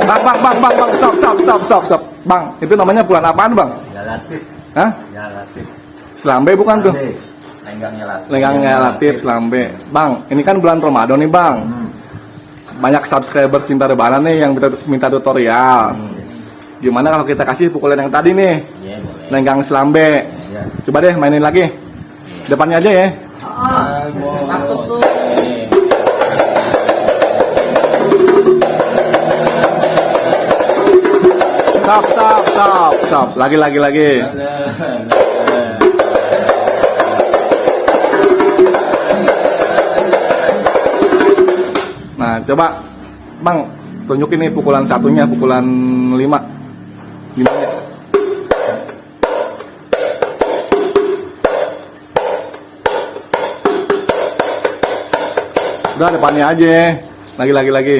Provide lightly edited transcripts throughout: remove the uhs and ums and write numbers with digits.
Bang, stop. Bang, itu namanya bulan apaan, Bang? Ya Latif. Hah? Ya Latif. Selambe bukan tuh? Lenggangnya Latif. Lenggangnya Latif, Selambe. Bang, ini kan bulan Ramadan nih, Bang. Banyak subscriber cinta lebaran nih yang minta tutorial. Gimana kalau kita kasih pukulan yang tadi nih? Iya, boleh. Lenggang Selambe. Iya. Coba deh mainin lagi. Depannya aja ya. Takut tuh. Stop. Lagi. Nah, coba Bang, tunjukin nih pukulan satunya, pukulan 5. Gimana? Udah depannya aja. Lagi. Lagi.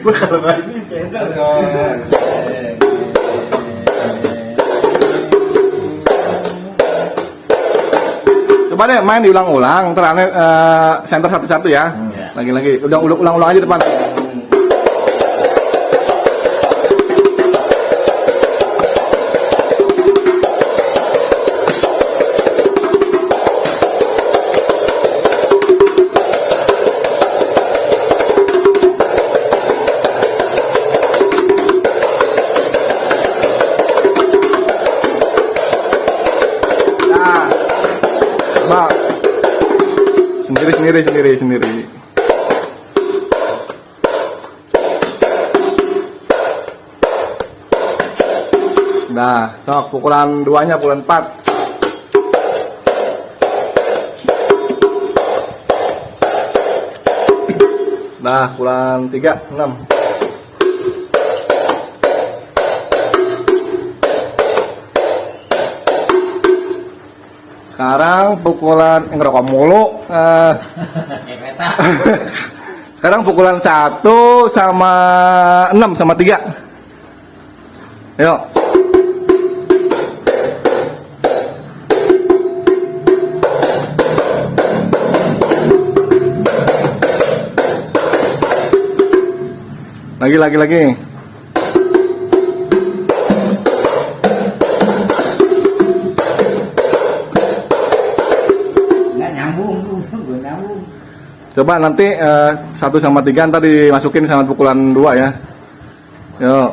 Gue kalau ini cendol. Coba deh main diulang-ulang, ntar center satu-satu ya. Lagi. Udah ulang-ulang aja depan. Bang, sendiri. Nah, sok pukulan 2-nya, pukulan 4. Nah, pukulan 3, 6. Sekarang pukulan ngerokok mulu. Sekarang pukulan 1 sama 6 sama 3. Yuk. Lagi. Coba nanti 1 sama 3 ntar dimasukin sama pukulan 2 ya. Yuk.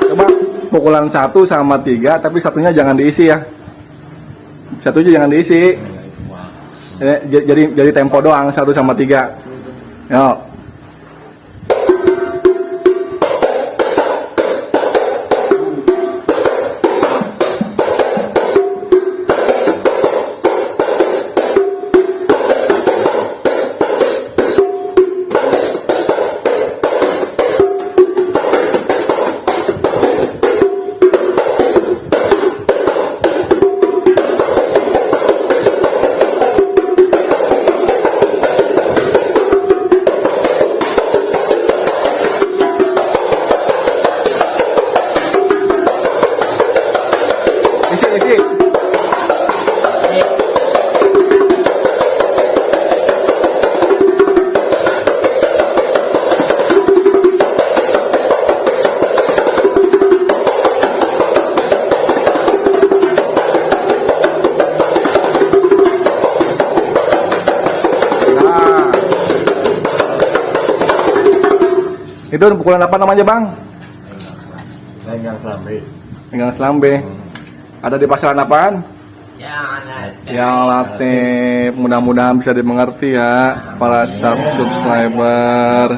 Coba pukulan 1 sama 3, tapi satunya jangan diisi ya. Satunya jangan diisi. Jadi tempo doang 1 sama 3. Yuk. Isi. Itu pukulan apa namanya, Bang? Lenggang Selambe. Lenggang Selambe. Ada di pasaran apaan? Yang Latif. Mudah-mudahan bisa dimengerti ya para subscriber.